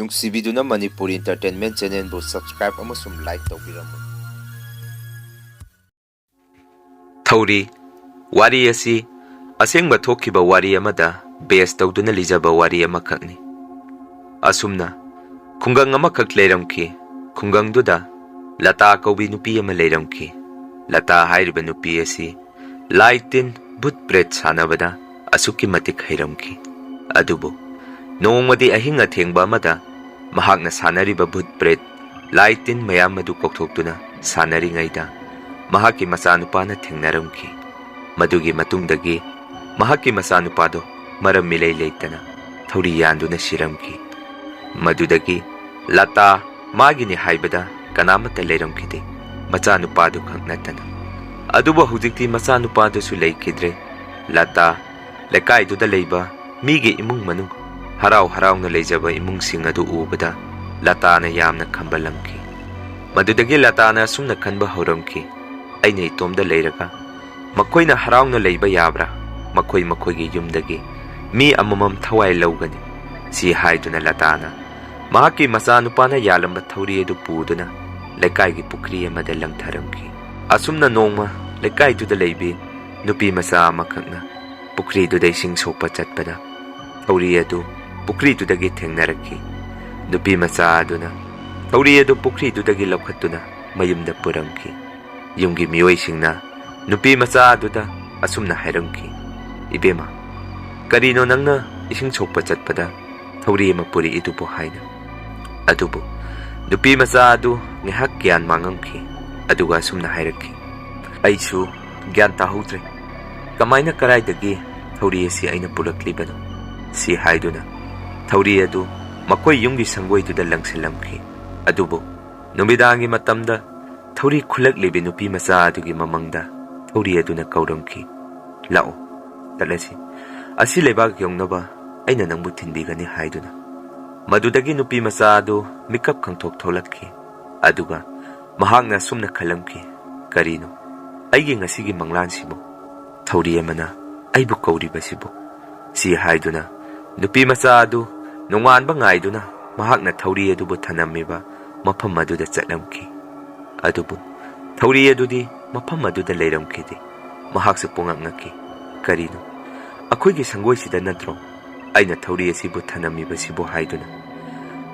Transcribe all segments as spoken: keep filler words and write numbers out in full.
ꯅꯨꯡꯁꯤꯕꯤꯗꯨꯅ Manipuri Entertainment Channelꯕꯨ subscribe ꯑꯃꯁꯨꯡ like ꯇꯧꯕꯤꯔꯝꯃꯨ꯫ ꯊꯧꯔꯤ ꯋꯥꯔꯤ ꯑꯁꯤ ꯑꯁꯦꯡꯕ ꯊꯣꯛꯈꯤꯕ ꯋꯥꯔꯤ ꯑꯃꯗ base ꯇꯧꯗꯨꯅ ꯂꯤꯖꯕ ꯋꯥꯔꯤ ꯑꯃꯈꯛꯅꯤ꯫ ꯑꯁꯨꯝꯅ ꯈꯨꯡꯒꯪ ꯑꯃꯈꯛ ꯂꯩꯔꯝꯈꯤ꯫ ꯈꯨꯡꯒꯪꯗꯨꯗ ꯂꯇꯥ ꯀꯧꯕꯤ ꯅꯨꯄꯤ ꯑꯃ ꯂꯩꯔꯝꯈꯤ꯫ ꯂꯇꯥ ꯍꯥꯏꯔꯤꯕ ꯅꯨꯄꯤ ꯑꯁꯤ ꯂꯥꯏ ꯇꯤꯟ, ꯚꯨꯠ ꯄ꯭ꯔꯦꯠ ꯁꯥꯟꯅꯕꯗ ꯑꯁꯨꯛꯀꯤ ꯃꯇꯤꯛ ꯍꯩꯔꯝꯈꯤ꯫ ꯑꯗꯨꯕꯨ ꯅꯣꯡꯃꯗꯤ ꯑꯍꯤꯡ ꯑꯊꯦꯡꯕ ꯑꯃꯗ ꯃꯍꯥꯛꯅ ꯁꯥꯟꯅꯔꯤꯕ ꯚꯨꯠ ꯄ꯭ꯔꯦꯠ, ꯂꯥꯏ ꯇꯤꯟ ꯃꯌꯥꯝ ꯑꯗꯨ ꯀꯧꯊꯣꯛꯇꯨꯅ ꯁꯥꯟꯅꯔꯤꯉꯩꯗ ꯃꯍꯥꯛꯀꯤ ꯃꯆꯥꯅꯨꯄꯥꯅ ꯊꯦꯡꯅꯔꯝꯈꯤ꯫ ꯃꯗꯨꯒꯤ ꯃꯇꯨꯡꯗꯒꯤ ꯃꯍꯥꯛꯀꯤ ꯃꯆꯥꯅꯨꯄꯥꯗꯨ ꯃꯔꯝ ꯏꯂꯩ ꯂꯩꯇꯅ ꯊꯧꯔꯤ ꯌꯥꯟꯗꯨꯅ ꯁꯤꯔꯝꯈꯤ꯫ ꯃꯗꯨꯗꯒꯤ ꯂꯇꯥ ꯃꯥꯒꯤꯅꯤ ꯍꯥꯏꯕꯗ ꯀꯅꯥꯃꯠꯇ ꯂꯩꯔꯝꯈꯤꯗꯦ, ꯃꯆꯥꯅꯨꯄꯥꯗꯨ ꯈꯛ ꯅꯠꯇꯅ꯫ ꯑꯗꯨꯕꯨ ꯍꯧꯖꯤꯛꯇꯤ ꯃꯆꯥꯅꯨꯄꯥꯗꯨꯁꯨ ꯂꯩꯈꯤꯗ꯭ꯔꯦ꯫ ꯂꯇꯥ ꯂꯩꯀꯥꯏꯗꯨꯗ ꯂꯩꯕ ꯃꯤꯒꯤ ꯏꯃꯨꯡ ꯃꯅꯨꯡ, ꯍꯔꯥꯎ ꯍꯔꯥꯎꯅ ꯂꯩꯖꯕ ꯏꯃꯨꯡꯁꯤꯡ ꯑꯗꯨ ꯎꯕꯗ ꯂꯇꯥꯅ ꯌꯥꯝꯅ ꯈꯝꯕꯜꯂꯝꯈꯤ꯫ ꯃꯗꯨꯗꯒꯤ ꯂꯇꯥꯅ ꯑꯁꯨꯝꯅ ꯈꯟꯕ ꯍꯧꯔꯝꯈꯤ, "ꯑꯩꯅ ꯏꯇꯣꯝꯗ ꯂꯩꯔꯒ ꯃꯈꯣꯏꯅ ꯍꯔꯥꯎꯅ ꯂꯩꯕ ꯌꯥꯕ꯭ꯔꯥ? ꯃꯈꯣꯏ ꯃꯈꯣꯏꯒꯤ ꯌꯨꯝꯗꯒꯤ ꯃꯤ ꯑꯃꯃꯝ ꯊꯋꯥꯏ ꯂꯧꯒꯅꯤ꯫" ꯁꯤ ꯍꯥꯏꯗꯨꯅ ꯂꯇꯥꯅ ꯃꯍꯥꯛꯀꯤ ꯃꯆꯥꯅꯨꯄꯥꯅ ꯌꯥꯜꯂꯝꯕ ꯊꯧꯔꯤ ꯑꯗꯨ ꯄꯨꯗꯨꯅ ꯂꯩꯀꯥꯏꯒꯤ ꯄꯨꯈ꯭ꯔꯤ ꯑꯃꯗ ꯂꯪꯊꯔꯝꯈꯤ꯫ ꯑꯁꯨꯝꯅ ꯅꯣꯡꯃ ꯂꯩꯀꯥꯏꯗꯨꯗ ꯂꯩꯕꯤ ꯅꯨꯄꯤ ꯃꯆꯥ ꯑꯃꯈꯛꯅ ꯄꯨꯈ꯭ꯔꯤꯗꯨꯗ ꯏꯁꯤꯡ ꯁꯣꯛꯄ ꯆꯠꯄꯗ ꯊꯧꯔꯤ ꯑꯗꯨ ꯄꯨꯈ꯭ꯔꯤꯗꯨꯗꯒꯤ ꯊꯦꯡꯅꯔꯛꯈꯤ꯫ ꯅꯨꯄꯤ ꯃꯆꯥ ꯑꯗꯨꯅ ꯊꯧꯔꯤ ꯑꯗꯨ ꯄꯨꯈ꯭ꯔꯤꯗꯨꯗꯒꯤ ꯂꯧꯈꯠꯇꯨꯅ ꯃꯌꯨꯝꯗ ꯄꯨꯔꯝꯈꯤ꯫ ꯌꯨꯝꯒꯤ ꯃꯤꯑꯣꯏꯁꯤꯡꯅ ꯅꯨꯄꯤ ꯃꯆꯥ ꯑꯗꯨꯗ ꯑꯁꯨꯝꯅ ꯍꯥꯏꯔꯝꯈꯤ, "ꯏꯕꯦꯝꯃ, ꯀꯔꯤꯅꯣ ꯅꯪꯅ ꯏꯁꯤꯡ ꯁꯣꯛꯄ ꯆꯠꯄꯗ ꯊꯧꯔꯤ ꯑꯃ ꯄꯨꯔꯛꯏꯗꯨꯕꯨ?" ꯍꯥꯏꯅ꯫ ꯑꯗꯨꯕꯨ ꯅꯨꯄꯤ ꯃꯆꯥ ꯑꯗꯨ ꯉꯥꯏꯍꯥꯛ ꯒ꯭ꯌꯥꯟ ꯃꯥꯡꯉꯝꯈꯤ, ꯑꯗꯨꯒ ꯑꯁꯨꯝꯅ ꯍꯥꯏꯔꯛꯈꯤ, "ꯑꯩꯁꯨ ꯒ꯭ꯌꯥꯟ ꯇꯥꯍꯧꯗ꯭ꯔꯦ꯫ ꯀꯃꯥꯏꯅ, ꯀꯗꯥꯏꯗꯒꯤ ꯊꯧꯔꯤ ꯑꯁꯤ ꯑꯩꯅ ꯄꯨꯔꯛꯂꯤꯕꯅꯣ?" ꯁꯤ ꯍꯥꯏꯗꯨꯅ ꯊꯧꯔꯤ ꯑꯗꯨ ꯃꯈꯣꯏ ꯌꯨꯝꯒꯤ ꯁꯪꯒꯣꯏꯗꯨꯗ ꯂꯪꯁꯤꯜꯂꯝꯈꯤ꯫ ꯑꯗꯨꯕꯨ ꯅꯨꯃꯤꯗꯥꯡꯒꯤ ꯃꯇꯝꯗ ꯊꯧꯔꯤ ꯈꯨꯜꯂꯛꯂꯤꯕꯤ ꯅꯨꯄꯤ ꯃꯆꯥ ꯑꯗꯨꯒꯤ ꯃꯃꯪꯗ ꯊꯧꯔꯤ ꯑꯗꯨꯅ ꯀꯧꯔꯝꯈꯤ, "ꯂꯥꯛꯑꯣ, ꯆꯠꯂꯁꯤ꯫ ꯑꯁꯤ ꯂꯩꯕꯥꯛ ꯌꯧꯅꯕ ꯑꯩꯅ ꯅꯪꯕꯨ ꯊꯤꯟꯕꯤꯒꯅꯤ" ꯍꯥꯏꯗꯨꯅ꯫ ꯃꯗꯨꯗꯒꯤ ꯅꯨꯄꯤ ꯃꯆꯥ ꯑꯗꯨ ꯃꯤꯀꯞ ꯈꯪꯊꯣꯛ ꯊꯣꯛꯂꯛꯈꯤ꯫ ꯑꯗꯨꯒ ꯃꯍꯥꯛꯅ ꯑꯁꯨꯝꯅ ꯈꯜꯂꯝꯈꯤ, "ꯀꯔꯤꯅꯣ ꯑꯩꯒꯤ ꯉꯁꯤꯒꯤ ꯃꯪꯂꯥꯟꯁꯤꯕꯨ? ꯊꯧꯔꯤ ꯑꯃꯅ ꯑꯩꯕꯨ ꯀꯧꯔꯤꯕꯁꯤꯕꯨ?" ꯁꯤ ꯍꯥꯏꯗꯨꯅ ꯅꯨꯄꯤ ꯃꯆꯥ ꯑꯗꯨ ꯅꯣꯡꯉꯥꯟꯕ ꯉꯥꯏꯗꯨꯅ ꯃꯍꯥꯛꯅ ꯊꯧꯔꯤ ꯑꯗꯨꯕꯨ ꯊꯅꯝꯃꯤꯕ ꯃꯐꯝ ꯑꯗꯨꯗ ꯆꯠꯂꯝꯈꯤ꯫ ꯑꯗꯨꯕꯨ ꯊꯧꯔꯤ ꯑꯗꯨꯗꯤ ꯃꯐꯝ ꯑꯗꯨꯗ ꯂꯩꯔꯝꯈꯤꯗꯦ꯫ ꯃꯍꯥꯛꯁꯨ ꯄꯨꯡꯉꯛ ꯉꯛꯈꯤ꯫ "ꯀꯔꯤꯅꯣ? ꯑꯩꯈꯣꯏꯒꯤ ꯁꯪꯒꯣꯏꯁꯤꯗ ꯅꯠꯇ꯭ꯔꯣ ꯑꯩꯅ ꯊꯧꯔꯤ ꯑꯁꯤꯕꯨ ꯊꯅꯝꯃꯤꯕꯁꯤꯕꯨ?" ꯍꯥꯏꯗꯨꯅ꯫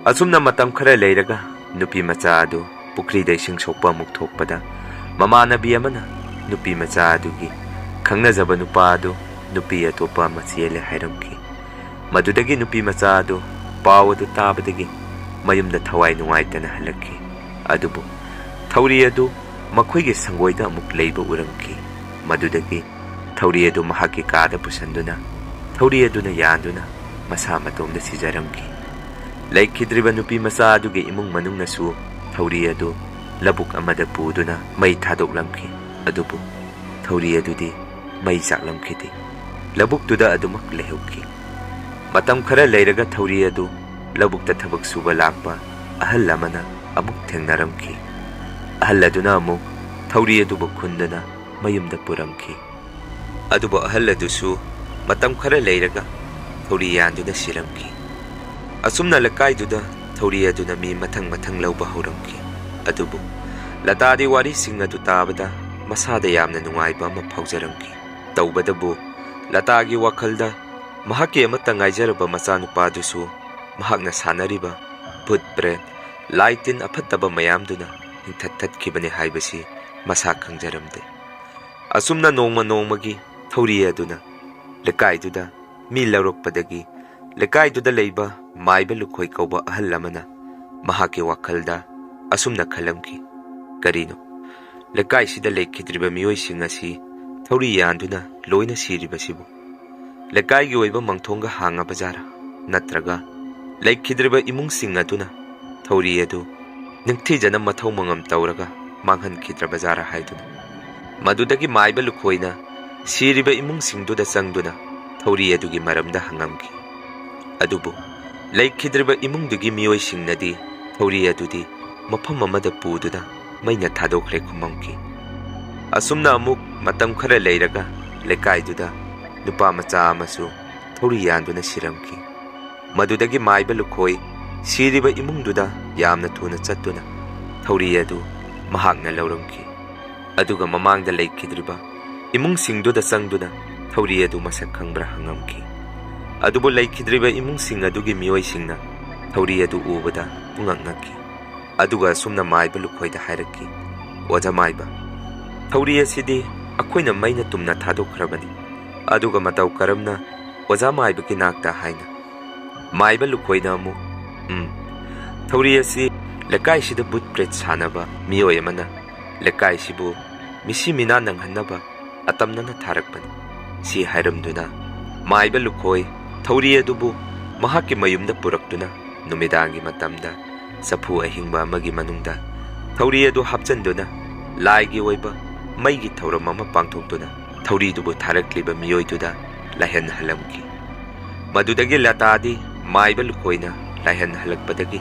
ꯑꯁꯨꯝꯅ ꯃꯇꯝ ꯈꯔ ꯂꯩꯔꯒ ꯅꯨꯄꯤ ꯃꯆꯥ ꯑꯗꯨ ꯄꯨꯈ꯭ꯔꯤꯗ ꯏꯁꯤꯡ ꯁꯣꯛꯄ ꯑꯃꯨꯛ ꯊꯣꯛꯄꯗ, ꯃꯃꯥꯟꯅꯕꯤ ꯑꯃꯅ ꯅꯨꯄꯤ ꯃꯆꯥ ꯑꯗꯨꯒꯤ ꯈꯪꯅꯖꯕ ꯅꯨꯄꯥ ꯑꯗꯨ ꯅꯨꯄꯤ ꯑꯇꯣꯞꯄ ꯑꯃ ꯆꯦꯜꯂꯦ ꯍꯥꯏꯔꯝꯈꯤ꯫ ꯃꯗꯨꯗꯒꯤ ꯅꯨꯄꯤ ꯃꯆꯥ ꯑꯗꯨ ꯄꯥꯎ ꯑꯗꯨ ꯇꯥꯕꯗꯒꯤ ꯃꯌꯨꯝꯗ ꯊꯋꯥꯏ ꯅꯨꯡꯉꯥꯏꯇꯅ ꯍꯜꯂꯛꯈꯤ꯫ ꯑꯗꯨꯕꯨ ꯊꯧꯔꯤ ꯑꯗꯨ ꯃꯈꯣꯏꯒꯤ ꯁꯪꯒꯣꯏꯗ ꯑꯃꯨꯛ ꯂꯩꯕ ꯎꯔꯝꯈꯤ꯫ ꯃꯗꯨꯗꯒꯤ ꯊꯧꯔꯤ ꯑꯗꯨ ꯃꯍꯥꯛꯀꯤ ꯀꯥꯗ ꯄꯨꯁꯟꯗꯨꯅ, ꯊꯧꯔꯤ ꯑꯗꯨꯅ ꯌꯥꯟꯗꯨꯅ ꯃꯁꯥ ꯃꯇꯣꯝꯗ ꯁꯤꯖꯔꯝꯈꯤ꯫ ꯂꯩꯈꯤꯗ꯭ꯔꯤꯕ ꯅꯨꯄꯤ ꯃꯆꯥ ꯑꯗꯨꯒꯤ ꯏꯃꯨꯡ ꯃꯅꯨꯡꯅꯁꯨ ꯊꯧꯔꯤ ꯑꯗꯨ ꯂꯧꯕꯨꯛ ꯑꯃꯗ ꯄꯨꯗꯨꯅ ꯃꯩ ꯊꯥꯗꯣꯛꯂꯝꯈꯤ꯫ ꯑꯗꯨꯕꯨ ꯊꯧꯔꯤ ꯑꯗꯨꯗꯤ ꯃꯩ ꯆꯥꯛꯂꯝꯈꯤꯗꯦ꯫ ꯂꯧꯕꯨꯛꯇꯨꯗ ꯑꯗꯨꯃꯛ ꯂꯩꯍꯧꯈꯤ꯫ ꯃꯇꯝ ꯈꯔ ꯂꯩꯔꯒ ꯊꯧꯔꯤ ꯑꯗꯨ ꯂꯧꯕꯨꯛꯇ ꯊꯕꯛ ꯁꯨꯕ ꯂꯥꯛꯄ ꯑꯍꯜ ꯑꯃꯅ ꯑꯃꯨꯛ ꯊꯦꯡꯅꯔꯝꯈꯤ꯫ ꯑꯍꯜ ꯑꯗꯨꯅ ꯑꯃꯨꯛ ꯊꯧꯔꯤ ꯑꯗꯨꯕꯨ ꯈꯨꯟꯗꯨꯅ ꯃꯌꯨꯝꯗ ꯄꯨꯔꯝꯈꯤ꯫ ꯑꯗꯨꯕꯨ ꯑꯍꯜ ꯑꯗꯨꯁꯨ ꯃꯇꯝ ꯈꯔ ꯂꯩꯔꯒ ꯊꯧꯔꯤ ꯌꯥꯟꯗꯨꯅ ꯁꯤꯔꯝꯈꯤ꯫ ꯑꯁꯨꯝꯅ ꯂꯩꯀꯥꯏꯗꯨꯗ ꯊꯧꯔꯤ ꯑꯗꯨꯅ ꯃꯤ ꯃꯊꯪ ꯃꯊꯪ ꯂꯧꯕ ꯍꯧꯔꯝꯈꯤ꯫ ꯑꯗꯨꯕꯨ ꯂꯇꯥꯗꯤ ꯋꯥꯔꯤꯁꯤꯡ ꯑꯗꯨ ꯇꯥꯕꯗ ꯃꯁꯥꯗ ꯌꯥꯝꯅ ꯅꯨꯡꯉꯥꯏꯕ ꯑꯃ ꯐꯥꯎꯖꯔꯝꯈꯤ꯫ ꯇꯧꯕꯇꯕꯨ ꯂꯇꯥꯒꯤ ꯋꯥꯈꯜꯗ ꯃꯍꯥꯛꯀꯤ ꯑꯃꯠꯇ ꯉꯥꯏꯖꯔꯕ ꯃꯆꯥꯅꯨꯄꯥꯗꯨꯁꯨ ꯃꯍꯥꯛꯅ ꯁꯥꯟꯅꯔꯤꯕ ꯚꯨꯠ ꯄ꯭ꯔꯦꯠ, ꯂꯥꯏ ꯇꯤꯟ ꯑꯐꯠꯇꯕ ꯃꯌꯥꯝꯗꯨꯅ ꯍꯤꯡꯊꯠ ꯊꯠꯈꯤꯕꯅꯤ ꯍꯥꯏꯕꯁꯤ ꯃꯁꯥ ꯈꯪꯖꯔꯝꯗꯦ꯫ ꯑꯁꯨꯝꯅ ꯅꯣꯡꯃ ꯅꯣꯡꯃꯒꯤ ꯊꯧꯔꯤ ꯑꯗꯨꯅ ꯂꯩꯀꯥꯏꯗꯨꯗ ꯃꯤ ꯂꯧꯔꯛꯄꯗꯒꯤ ꯂꯩꯀꯥꯏꯗꯨꯗ ꯂꯩꯕ ꯃꯥꯏꯕ ꯂꯨꯈꯣꯏ ꯀꯧꯕ ꯑꯍꯜ ꯑꯃꯅ ꯃꯍꯥꯛꯀꯤ ꯋꯥꯈꯜꯗ ꯑꯁꯨꯝꯅ ꯈꯜꯂꯝꯈꯤ, "ꯀꯔꯤꯅꯣ? ꯂꯩꯀꯥꯏꯁꯤꯗ ꯂꯩꯈꯤꯗ꯭ꯔꯤꯕ ꯃꯤꯑꯣꯏꯁꯤꯡ ꯑꯁꯤ ꯊꯧꯔꯤ ꯌꯥꯟꯗꯨꯅ ꯂꯣꯏꯅ ꯁꯤꯔꯤꯕꯁꯤꯕꯨ ꯂꯩꯀꯥꯏꯒꯤ ꯑꯣꯏꯕ ꯃꯪꯊꯣꯡꯒ ꯍꯥꯡꯉꯕ ꯖꯥꯔꯥ? ꯅꯠꯇ꯭ꯔꯒ ꯂꯩꯈꯤꯗ꯭ꯔꯤꯕ ꯏꯃꯨꯡꯁꯤꯡ ꯑꯗꯨꯅ ꯊꯧꯔꯤ ꯑꯗꯨ ꯅꯤꯡꯊꯤꯖꯅ ꯃꯊꯧ ꯃꯉꯝ ꯇꯧꯔꯒ ꯃꯥꯡꯍꯟꯈꯤꯗ꯭ꯔꯕ ꯖꯥꯔꯥ?" ꯍꯥꯏꯗꯨꯅ꯫ ꯃꯗꯨꯗꯒꯤ ꯃꯥꯏꯕ ꯂꯨꯈꯣꯏꯅ ꯁꯤꯔꯤꯕ ꯏꯃꯨꯡꯁꯤꯡꯗꯨꯗ ꯆꯪꯗꯨꯅ ꯊꯧꯔꯤ ꯑꯗꯨꯒꯤ ꯃꯔꯝꯗ ꯍꯪꯉꯝꯈꯤ꯫ ꯑꯗꯨꯕꯨ ꯂꯩꯈꯤꯗ꯭ꯔꯤꯕ ꯏꯃꯨꯡꯗꯨꯒꯤ ꯃꯤꯑꯣꯏꯁꯤꯡꯅꯗꯤ ꯊꯧꯔꯤ ꯑꯗꯨꯗꯤ ꯃꯐꯝ ꯑꯃꯗ ꯄꯨꯗꯨꯅ ꯃꯩꯅ ꯊꯥꯗꯣꯛꯈ꯭ꯔꯦ ꯈꯨꯝꯃꯝꯈꯤ꯫ ꯑꯁꯨꯝꯅ ꯑꯃꯨꯛ ꯃꯇꯝ ꯈꯔ ꯂꯩꯔꯒ ꯂꯩꯀꯥꯏꯗꯨꯗ ꯅꯨꯄꯥ ꯃꯆꯥ ꯑꯃꯁꯨ ꯊꯧꯔꯤ ꯌꯥꯟꯗꯨꯅ ꯁꯤꯔꯝꯈꯤ꯫ ꯃꯗꯨꯗꯒꯤ ꯃꯥꯏꯕ ꯂꯨꯈꯣꯏ ꯁꯤꯔꯤꯕ ꯏꯃꯨꯡꯗꯨꯗ ꯌꯥꯝꯅ ꯊꯨꯅ ꯆꯠꯇꯨꯅ ꯊꯧꯔꯤ ꯑꯗꯨ ꯃꯍꯥꯛꯅ ꯂꯧꯔꯝꯈꯤ꯫ ꯑꯗꯨꯒ ꯃꯃꯥꯡꯗ ꯂꯩꯈꯤꯗ꯭ꯔꯤꯕ ꯏꯃꯨꯡꯁꯤꯡꯗꯨꯗ ꯆꯪꯗꯨꯅ ꯊꯧꯔꯤ ꯑꯗꯨ ꯃꯁꯛ ꯈꯪꯕ꯭ꯔꯥ ꯍꯪꯉꯝꯈꯤ꯫ ꯑꯗꯨꯕꯨ ꯂꯩꯈꯤꯗ꯭ꯔꯤꯕ ꯏꯃꯨꯡꯁꯤꯡ ꯑꯗꯨꯒꯤ ꯃꯤꯑꯣꯏꯁꯤꯡꯅ ꯊꯧꯔꯤ ꯑꯗꯨ ꯎꯕꯗ ꯄꯨꯡꯉꯛ ꯉꯛꯈꯤ꯫ ꯑꯗꯨꯒ ꯑꯁꯨꯝꯅ ꯃꯥꯏꯕ ꯂꯨꯈꯣꯏꯗ ꯍꯥꯏꯔꯛꯈꯤ, "ꯑꯣꯖꯥ ꯃꯥꯏꯕ, ꯊꯧꯔꯤ ꯑꯁꯤꯗꯤ ꯑꯩꯈꯣꯏꯅ ꯃꯩꯅ ꯇꯨꯝꯅ ꯊꯥꯗꯣꯛꯈ꯭ꯔꯕꯅꯤ꯫ ꯑꯗꯨꯒ ꯃꯇꯧ ꯀꯔꯝꯅ ꯑꯣꯖꯥ ꯃꯥꯏꯕꯒꯤ ꯅꯥꯛꯇ?" ꯍꯥꯏꯅ꯫ ꯃꯥꯏꯕ ꯂꯨꯈꯣꯏꯅ ꯑꯃꯨꯛ, "ꯎꯝ, ꯊꯧꯔꯤ ꯑꯁꯤ ꯂꯩꯀꯥꯏꯁꯤꯗ ꯕꯨꯠ ꯄ꯭ꯔꯦꯠ ꯁꯥꯟꯅꯕ ꯃꯤꯑꯣꯏ ꯑꯃꯅ ꯂꯩꯀꯥꯏꯁꯤꯕꯨ ꯃꯤꯁꯤ ꯃꯤꯅꯥ ꯅꯪꯍꯟꯅꯕ ꯑꯇꯝꯅꯅ ꯊꯥꯔꯛꯄꯅꯤ" ꯁꯤ ꯍꯥꯏꯔꯝꯗꯨꯅ, ꯃꯥꯏꯕ ꯂꯨꯈꯣꯏ ꯊꯧꯔꯤ ꯑꯗꯨꯕꯨ ꯃꯍꯥꯛꯀꯤ ꯃꯌꯨꯝꯗ ꯄꯨꯔꯛꯇꯨꯅ, ꯅꯨꯃꯤꯗꯥꯡꯒꯤ ꯃꯇꯝꯗ ꯆꯐꯨ ꯑꯍꯤꯡꯕ ꯑꯃꯒꯤ ꯃꯅꯨꯡꯗ ꯊꯧꯔꯤ ꯑꯗꯨ ꯍꯥꯞꯆꯤꯟꯗꯨꯅ, ꯂꯥꯏꯒꯤ ꯑꯣꯏꯕ ꯃꯩꯒꯤ ꯊꯧꯔꯝ ꯑꯃ ꯄꯥꯡꯊꯣꯛꯇꯨꯅ, ꯊꯧꯔꯤꯗꯨꯕꯨ ꯊꯥꯔꯛꯂꯤꯕ ꯃꯤꯑꯣꯏꯗꯨꯗ ꯂꯥꯏꯍꯟꯍꯜꯂꯝꯈꯤ꯫ ꯃꯗꯨꯗꯒꯤ ꯂꯇꯥꯗꯤ ꯃꯥꯏꯕ ꯂꯨꯈꯣꯏꯅ ꯂꯥꯏꯍꯟꯍꯜꯂꯛꯄꯗꯒꯤ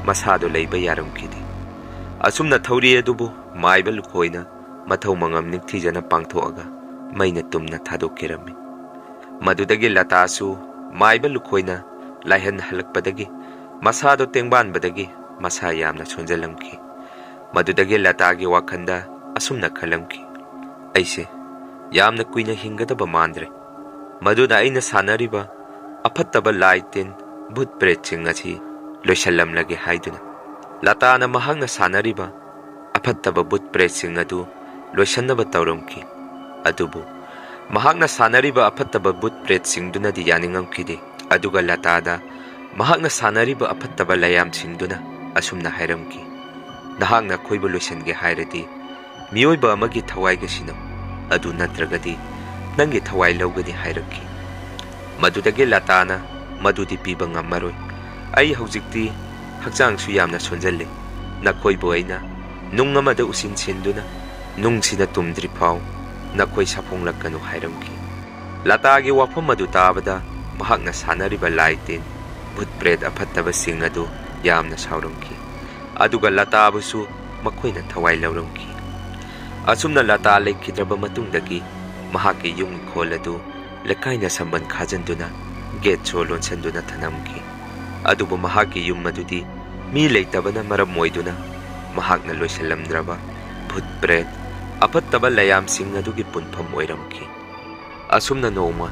ꯃꯁꯥꯗꯣ ꯂꯩꯕ ꯌꯥꯔꯝꯈꯤꯗꯦ꯫ ꯑꯁꯨꯝꯅ ꯊꯧꯔꯤ ꯑꯗꯨꯕꯨ ꯃꯥꯏꯕ ꯂꯨꯈꯣꯏꯅ ꯃꯊꯧ ꯃꯉꯝ ꯅꯤꯡꯊꯤꯖꯅ ꯄꯥꯡꯊꯣꯛꯑꯒ ꯃꯩꯅ ꯇꯨꯝꯅ ꯊꯥꯗꯣꯛꯈꯤꯔꯝꯃꯤ꯫ ꯃꯗꯨꯗꯒꯤ ꯂꯇꯥꯁꯨ ꯃꯥꯏꯕ ꯂꯨꯈꯣꯏꯅ ꯂꯥꯏꯍꯟ ꯍꯜꯂꯛꯄꯗꯒꯤ ꯃꯁꯥꯗꯣ ꯇꯦꯡꯕꯥꯟꯕꯗꯒꯤ ꯃꯁꯥ ꯌꯥꯝꯅ ꯁꯣꯟꯖꯜꯂꯝꯈꯤ꯫ ꯃꯗꯨꯗꯒꯤ ꯂꯇꯥꯒꯤ ꯋꯥꯈꯜꯗ ꯑꯁꯨꯝꯅ ꯈꯜꯂꯝꯈꯤ, "ꯑꯩꯁꯦ ꯌꯥꯝꯅ ꯀꯨꯏꯅ ꯍꯤꯡꯒꯗꯕ ꯃꯥꯟꯗ꯭ꯔꯦ꯫ ꯃꯗꯨꯅ ꯑꯩꯅ ꯁꯥꯟꯅꯔꯤꯕ ꯑꯐꯠꯇꯕ ꯂꯥꯏ ꯇꯤꯟ, ꯚꯨꯠ ꯄ꯭ꯔꯦꯠꯁꯤꯡ ꯑꯁꯤ ꯂꯣꯏꯁꯤꯜꯂꯝꯂꯒꯦ" ꯍꯥꯏꯗꯨꯅ꯫ ꯂꯇꯥꯅ ꯃꯍꯥꯛꯅ ꯁꯥꯟꯅꯔꯤꯕ ꯑꯐꯠꯇꯕ ꯚꯨꯠ ꯄ꯭ꯔꯦꯠꯁꯤꯡ ꯑꯗꯨ ꯂꯣꯏꯁꯤꯟꯅꯕ ꯇꯧꯔꯝꯈꯤ꯫ ꯑꯗꯨꯕꯨ ꯃꯍꯥꯛꯅ ꯁꯥꯟꯅꯔꯤꯕ ꯑꯐꯠꯇꯕ ꯚꯨꯠ ꯄ꯭ꯔꯦꯠꯁꯤꯡꯗꯨꯅꯗꯤ ꯌꯥꯅꯤꯡꯉꯝꯈꯤꯗꯦ꯫ ꯑꯗꯨꯒ ꯂꯇꯥꯗ ꯃꯍꯥꯛꯅ ꯁꯥꯟꯅꯔꯤꯕ ꯑꯐꯠꯇꯕ ꯂꯥꯏꯌꯥꯝꯁꯤꯡꯗꯨꯅ ꯑꯁꯨꯝꯅ ꯍꯥꯏꯔꯝꯈꯤ, "ꯅꯍꯥꯛꯅ ꯑꯩꯈꯣꯏꯕꯨ ꯂꯣꯏꯁꯤꯟꯒꯦ ꯍꯥꯏꯔꯗꯤ ꯃꯤꯑꯣꯏꯕ ꯑꯃꯒꯤ ꯊꯋꯥꯏꯒ ꯁꯤꯟꯅꯧ, ꯑꯗꯨ ꯅꯠꯇ꯭ꯔꯒꯗꯤ ꯅꯪꯒꯤ ꯊꯋꯥꯏ ꯂꯧꯒꯅꯤ" ꯍꯥꯏꯔꯛꯈꯤ꯫ ꯃꯗꯨꯗꯒꯤ ꯂꯇꯥꯅ, "ꯃꯗꯨꯗꯤ ꯄꯤꯕ ꯉꯝꯃꯔꯣꯏ꯫ ꯑꯩ ꯍꯧꯖꯤꯛꯇꯤ ꯍꯛꯆꯥꯡꯁꯨ ꯌꯥꯝꯅ ꯁꯣꯟꯖꯜꯂꯦ꯫ ꯅꯈꯣꯏꯕꯨ ꯑꯩꯅ ꯅꯨꯡ ꯑꯃꯗ ꯎꯁꯤꯟ ꯁꯤꯟꯗꯨꯅ ꯅꯨꯡꯁꯤꯅ ꯇꯨꯝꯗ꯭ꯔꯤ ꯐꯥꯎ ꯅꯈꯣꯏ ꯁꯥꯐꯣꯡꯂꯛꯀꯅꯨ" ꯍꯥꯏꯔꯝꯈꯤ꯫ ꯂꯇꯥꯒꯤ ꯋꯥꯐꯝ ꯑꯗꯨ ꯇꯥꯕꯗ ꯃꯍꯥꯛꯅ ꯁꯥꯟꯅꯔꯤꯕ ꯂꯥꯏ ꯇꯤꯟ, ꯚꯨꯠ ꯄ꯭ꯔꯦꯠ ꯑꯐꯠꯇꯕꯁꯤꯡ ꯑꯗꯨ ꯌꯥꯝꯅ ꯁꯥꯎꯔꯝꯈꯤ꯫ ꯑꯗꯨꯒ ꯂꯇꯥꯕꯨꯁꯨ ꯃꯈꯣꯏꯅ ꯊꯋꯥꯏ ꯂꯧꯔꯝꯈꯤ꯫ ꯑꯁꯨꯝꯅ ꯂꯇꯥ ꯂꯩꯈꯤꯗ꯭ꯔꯕ ꯃꯇꯨꯡꯗꯒꯤ ꯃꯍꯥꯛꯀꯤ ꯌꯨꯝ ꯏꯪꯈꯣꯜ ꯑꯗꯨ ꯂꯩꯀꯥꯏꯅ ꯁꯝꯕꯟ ꯈꯥꯖꯤꯟꯗꯨꯅ ꯒꯦꯠ ꯁꯣ ꯂꯣꯟꯁꯤꯟꯗꯨꯅ ꯊꯅꯝꯈꯤ꯫ ꯑꯗꯨꯕꯨ ꯃꯍꯥꯛꯀꯤ ꯌꯨꯝ ꯑꯗꯨꯗꯤ ꯃꯤ ꯂꯩꯇꯕꯅ ꯃꯔꯝ ꯑꯣꯏꯗꯨꯅ ꯃꯍꯥꯛꯅ ꯂꯣꯏꯁꯤꯜꯂꯝꯗ꯭ꯔꯕ ꯚꯨꯠ ꯄ꯭ꯔꯦꯠ, ꯑꯐꯠꯇꯕ ꯂꯥꯏꯌꯥꯝꯁꯤꯡ ꯑꯗꯨꯒꯤ ꯄꯨꯟꯐꯝ ꯑꯣꯏꯔꯝꯈꯤ꯫ ꯑꯁꯨꯝꯅ ꯅꯣꯡꯃ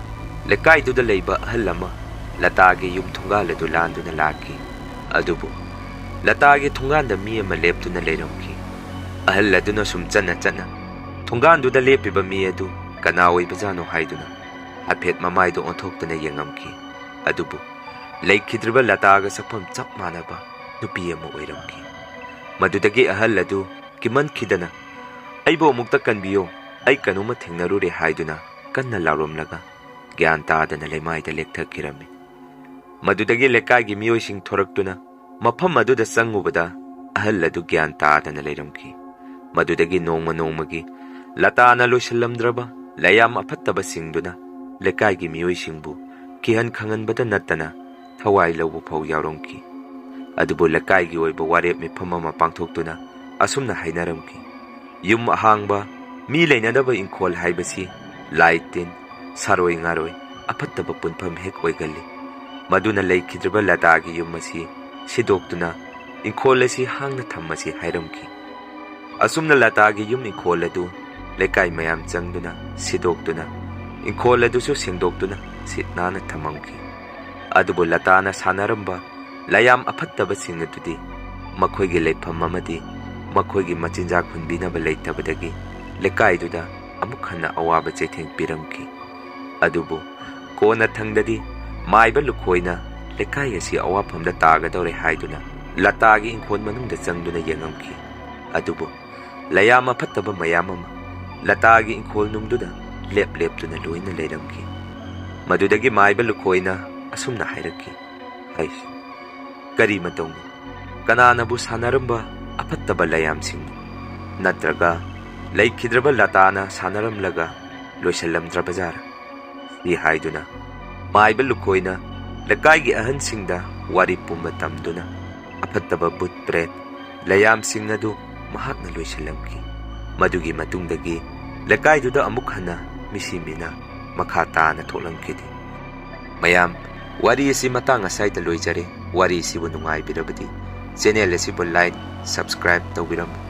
ꯂꯩꯀꯥꯏꯗꯨꯗ ꯂꯩꯕ ꯑꯍꯜ ꯑꯃ ꯂꯇꯥꯒꯤ ꯌꯨꯝ ꯊꯣꯡꯒꯥꯜ ꯑꯗꯨ ꯂꯥꯟꯗꯨꯅ ꯂꯥꯛꯈꯤ꯫ ꯑꯗꯨꯕꯨ ꯂꯇꯥꯒꯤ ꯊꯣꯡꯒꯥꯟꯗ ꯃꯤ ꯑꯃ ꯂꯦꯞꯇꯨꯅ ꯂꯩꯔꯝꯈꯤ꯫ ꯑꯍꯜ ꯑꯗꯨꯅ ꯁꯨꯝ ꯆꯠꯅ ꯆꯠꯅ ꯊꯣꯡꯒꯥꯟꯗꯨꯗ ꯂꯦꯞꯄꯤꯕ ꯃꯤ ꯑꯗꯨ ꯀꯅꯥ ꯑꯣꯏꯕꯖꯥꯠꯅꯣ ꯍꯥꯏꯗꯨꯅ ꯍꯥꯏꯐꯦꯠ ꯃꯃꯥꯏꯗꯨ ꯑꯣꯟꯊꯣꯛꯇꯨꯅ ꯌꯦꯡꯉꯝꯈꯤ꯫ ꯑꯗꯨꯕꯨ ꯂꯩꯈꯤꯗ꯭ꯔꯤꯕ ꯂꯇꯥꯒ ꯁꯛꯐꯝ ꯆꯞ ꯃꯥꯟꯅꯕ ꯅꯨꯄꯤ ꯑꯃ ꯑꯣꯏꯔꯝꯈꯤ꯫ ꯃꯗꯨꯗꯒꯤ ꯑꯍꯜ ꯑꯗꯨ ꯀꯤꯃꯟꯈꯤꯗꯅ, "ꯑꯩꯕꯨ ꯑꯃꯨꯛꯇ ꯀꯟꯕꯤꯌꯨ, ꯑꯩ ꯀꯩꯅꯣꯝꯃ ꯊꯦꯡꯅꯔꯨꯔꯦ" ꯍꯥꯏꯗꯨꯅ ꯀꯟꯅ ꯂꯥꯎꯔꯝꯂꯒ ꯒ꯭ꯌꯥꯟ ꯇꯥꯗꯅ ꯂꯩꯃꯥꯏꯗ ꯂꯦꯛꯊꯈꯤꯔꯝꯃꯤ꯫ ꯃꯗꯨꯗꯒꯤ ꯂꯩꯀꯥꯏꯒꯤ ꯃꯤꯑꯣꯏꯁꯤꯡ ꯊꯣꯔꯛꯇꯨꯅ ꯃꯐꯝ ꯑꯗꯨꯗ ꯆꯪꯉꯨꯕꯗ ꯑꯍꯜ ꯑꯗꯨ ꯒ꯭ꯌꯥꯟ ꯇꯥꯗꯅ ꯂꯩꯔꯝꯈꯤ꯫ ꯃꯗꯨꯗꯒꯤ ꯅꯣꯡꯃ ꯅꯣꯡꯃꯒꯤ ꯂꯇꯥꯅ ꯂꯣꯏꯁꯤꯜꯂꯝꯗ꯭ꯔꯕ ꯂꯥꯏꯌꯥꯝ ꯑꯐꯠꯇꯕꯁꯤꯡꯗꯨꯅ ꯂꯩꯀꯥꯏꯒꯤ ꯃꯤꯑꯣꯏꯁꯤꯡꯕꯨ ꯀꯤꯍꯟ ꯈꯪꯍꯟꯕꯗ ꯅꯠꯇꯅ ꯊꯋꯥꯏ ꯂꯧꯕ ꯐꯥꯎ ꯌꯥꯎꯔꯝꯈꯤ꯫ ꯑꯗꯨꯕꯨ ꯂꯩꯀꯥꯏꯒꯤ ꯑꯣꯏꯕ ꯋꯥꯔꯦꯞ ꯃꯤꯐꯝ ꯑꯃ ꯄꯥꯡꯊꯣꯛꯇꯨꯅ ꯑꯁꯨꯝꯅ ꯍꯥꯏꯅꯔꯝꯈꯤ: "ꯌꯨꯝ ꯑꯍꯥꯡꯕ, ꯃꯤ ꯂꯩꯅꯗꯕ ꯏꯪꯈꯣꯜ ꯍꯥꯏꯕꯁꯤ ꯂꯥꯏ ꯇꯤꯟ, ꯁꯥꯔꯣꯏ ꯉꯥꯔꯣꯏ, ꯑꯐꯠꯇꯕ ꯄꯨꯟꯐꯝ ꯍꯦꯛ ꯑꯣꯏꯒꯜꯂꯤ꯫ ꯃꯗꯨꯅ ꯂꯩꯈꯤꯗ꯭ꯔꯤꯕ ꯂꯇꯥꯒꯤ ꯌꯨꯝ ꯑꯁꯤ ꯁꯤꯗꯣꯛꯇꯨꯅ ꯏꯪꯈꯣꯜ ꯑꯁꯤ ꯍꯥꯡꯅ ꯊꯝꯃꯁꯤ" ꯍꯥꯏꯔꯝꯈꯤ꯫ ꯑꯁꯨꯝꯅ ꯂꯇꯥꯒꯤ ꯌꯨꯝ ꯏꯪꯈꯣꯜ ꯑꯗꯨ ꯂꯩꯀꯥꯏ ꯃꯌꯥꯝ ꯆꯪꯗꯨꯅ ꯁꯤꯗꯣꯛꯇꯨꯅ ꯏꯪꯈꯣꯜ ꯑꯗꯨꯁꯨ ꯁꯦꯡꯗꯣꯛꯇꯨꯅ ꯁꯤꯠ ꯅꯥꯟꯅ ꯊꯝꯃꯝꯈꯤ꯫ ꯑꯗꯨꯕꯨ ꯂꯇꯥꯅ ꯁꯥꯟꯅꯔꯝꯕ ꯂꯥꯏꯌꯥꯝ ꯑꯐꯠꯇꯕꯁꯤꯡ ꯑꯗꯨꯗꯤ ꯃꯈꯣꯏꯒꯤ ꯂꯩꯐꯝ ꯑꯃꯗꯤ ꯃꯈꯣꯏꯒꯤ ꯃꯆꯤꯟꯖꯥꯛ ꯍꯨꯟꯕꯤꯅꯕ ꯂꯩꯇꯕꯗꯒꯤ ꯂꯩꯀꯥꯏꯗꯨꯗ ꯑꯃꯨꯛ ꯍꯟꯅ ꯑꯋꯥꯕ ꯆꯩꯊꯦꯡ ꯄꯤꯔꯝꯈꯤ꯫ ꯑꯗꯨꯕꯨ ꯀꯣꯟꯅ ꯊꯪꯗꯗꯤ ꯃꯥꯏꯕ ꯂꯨꯈꯣꯏꯅ ꯂꯩꯀꯥꯏ ꯑꯁꯤ ꯑꯋꯥꯐꯝꯗ ꯇꯥꯒꯗꯧꯔꯦ ꯍꯥꯏꯗꯨꯅ ꯂꯇꯥꯒꯤ ꯏꯪꯈꯣꯜ ꯃꯅꯨꯡꯗ ꯆꯪꯗꯨꯅ ꯌꯦꯡꯉꯝꯈꯤ꯫ ꯑꯗꯨꯕꯨ ꯂꯥꯏꯌꯥꯝ ꯑꯐꯠꯇꯕ ꯃꯌꯥꯝ ꯑꯃ ꯂꯇꯥꯒꯤ ꯏꯪꯈꯣꯜ ꯅꯨꯡꯗꯨꯗ ꯂꯦꯞ ꯂꯦꯞꯇꯨꯅ ꯂꯣꯏꯅ ꯂꯩꯔꯝꯈꯤ꯫ ꯃꯗꯨꯗꯒꯤ ꯃꯥꯏꯕ ꯂꯨꯈꯣꯏꯅ ꯑꯁꯨꯝꯅ ꯍꯥꯏꯔꯛꯈꯤ: "ꯍꯩꯁ, ꯀꯔꯤ ꯃꯇꯧꯅꯣ? ꯀꯅꯥꯅꯕꯨ ꯁꯥꯟꯅꯔꯝꯕ ꯑꯐꯠꯇꯕ ꯂꯥꯏꯌꯥꯝꯁꯤꯡꯅꯣ? ꯅꯠꯇ꯭ꯔꯒ ꯂꯩꯈꯤꯗ꯭ꯔꯕ ꯂꯇꯥꯅ ꯁꯥꯟꯅꯔꯝꯂꯒ ꯂꯣꯏꯁꯤꯜꯂꯝꯗ꯭ꯔꯕꯖꯥꯔꯥ?" ꯁꯤ ꯍꯥꯏꯗꯨꯅ ꯃꯥꯏꯕ ꯂꯨꯈꯣꯏꯅ ꯂꯩꯀꯥꯏꯒꯤ ꯑꯍꯟꯁꯤꯡꯗ ꯋꯥꯔꯤ ꯄꯨꯝꯕ ꯇꯝꯗꯨꯅ ꯑꯐꯠꯇꯕ ꯚꯨꯠ ꯄ꯭ꯔꯦꯠ ꯂꯥꯏꯌꯥꯝꯁꯤꯡ ꯑꯗꯨ ꯃꯍꯥꯛꯅ ꯂꯣꯏꯁꯤꯜꯂꯝꯈꯤ꯫ ꯃꯗꯨꯒꯤ ꯃꯇꯨꯡꯗꯒꯤ ꯂꯩꯀꯥꯏꯗꯨꯗ ꯑꯃꯨꯛ ꯍꯟꯅ ꯃꯤꯁꯤ ꯃꯤꯅꯥ ꯃꯈꯥ ꯇꯥꯅ ꯊꯣꯛꯂꯝꯈꯤꯗꯦ꯫ ꯃꯌꯥꯝ, ꯋꯥꯔꯤ ꯑꯁꯤ ꯃꯇꯥꯡ ꯑꯁ꯭ꯋꯥꯏꯗ ꯂꯣꯏꯖꯔꯦ꯫ ꯋꯥꯔꯤꯁꯤꯕꯨ ꯅꯨꯡꯉꯥꯏꯕꯤꯔꯕꯗꯤ channel ꯑꯁꯤꯕꯨ like, subscribe ꯇꯧꯕꯤꯔꯝꯃꯨ꯫